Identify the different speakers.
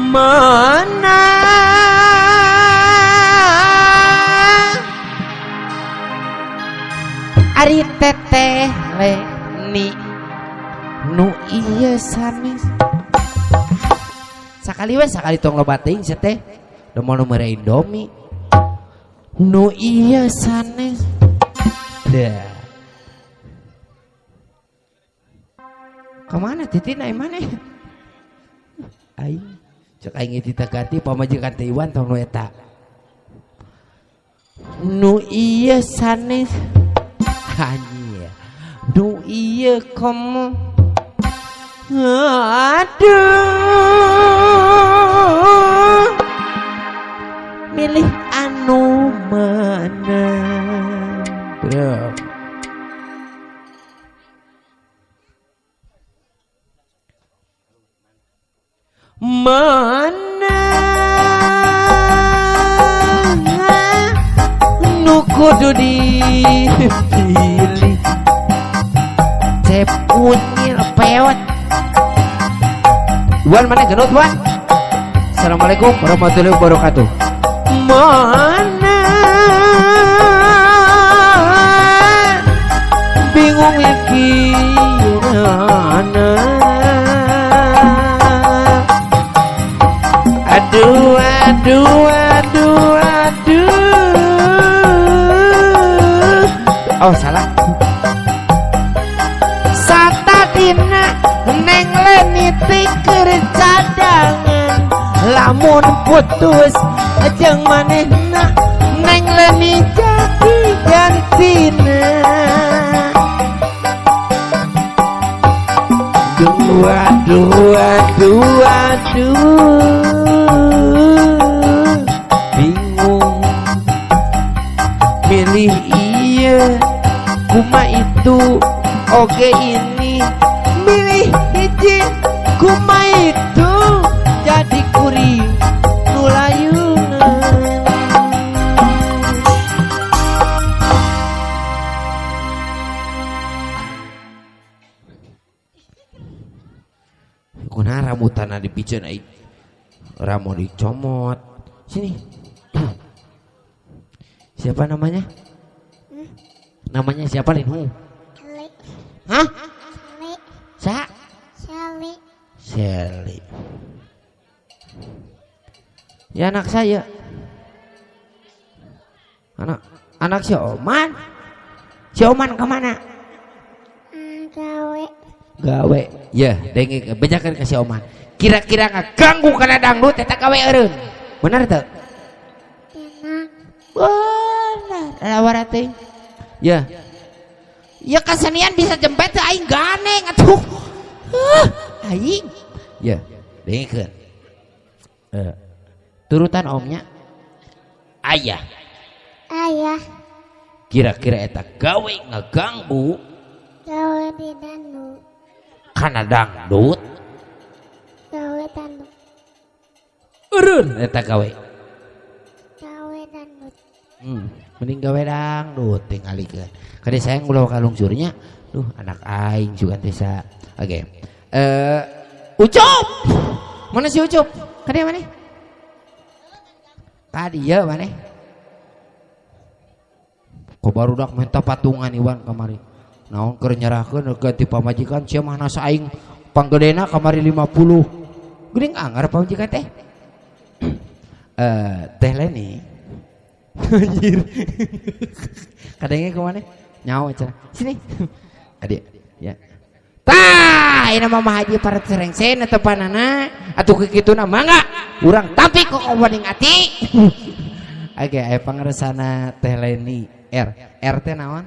Speaker 1: Mana ari teteh Leni nu ieu sanes. Sakali we sakali tong loba teuing sia teh. Da moal nu mere Indomie. Nu ieu sanes. Dah. Kemana titina mana? Aing cek aing tita ganti pamajikan teh Iwan tong nu eta. Nu ieu sanes. Anjir. Nu ieu komo. Aduh. Milih anu mana? Bro. Mana nu kudu dipilih? Cep unyil pewet. Wan mana genut Wan? Assalamualaikum warahmatullahi wabarakatuh. Mana bingung mikirana. Aduh aduh aduh aduh. Oh salah. Satadina neng Leni keur cadangan. Lamun putus jeung manehna neng Leni jadi gantina. Aduh aduh aduh aduh. Bingung milih iya kuma itu oke ini. Milih hiji kuma itu jadi kuring nu layungan. Kunaon rambutanna dipiceun aing ramo dicomot. Sini. Siapa namanya? Namanya siapa Linhu? Hah? Sa?
Speaker 2: Sally.
Speaker 1: Sally. Ya anak saya. Anak si Oman. Si Oman kemana?
Speaker 2: Gawe.
Speaker 1: Gawe. Ya, denge bejakeun ka si Oman. Kira-kira ngaganggu kana dangdut eta gawe eureun. Bener teu?
Speaker 2: Bener.
Speaker 1: Bener. Lawara teh. Ya. Ya kesenian bisa jempet teu aing ganeng atuh. Aing. Ya, dengekeun. Turutan omnya. Ayah.
Speaker 2: Ayah.
Speaker 1: Kira-kira eta gawe ngaganggu.
Speaker 2: Gawe di dangdut.
Speaker 1: Kana dangdut.
Speaker 2: Gawe dangdut.
Speaker 1: Eureun eta gawe.
Speaker 2: Gawe dangdut.
Speaker 1: Mending gawe dangdut tingalikeun. Kade sayang ulah kalungsurnya. Duh, anak aing juga teh sa. Oke. Ucup. Mana si Ucup? Kade mana? Tadi ya mana? Kok barudak minta patungan Iwan kamari. Naon keur nyerahkeun ganti pamajikan sia mah nasa aing panggedena kamari 50. Geuning anggar pamajikan teh. Teh Leni. Anjir. Kadangnya kemana? Nyawa cenah. Sini. Adik, ya. Tah, ini mah Haji para serengsen atau panana atuh kikituna mangga urang tampi ku opening ati. Oke, aya pangersana Teh Leni R. R teh naon?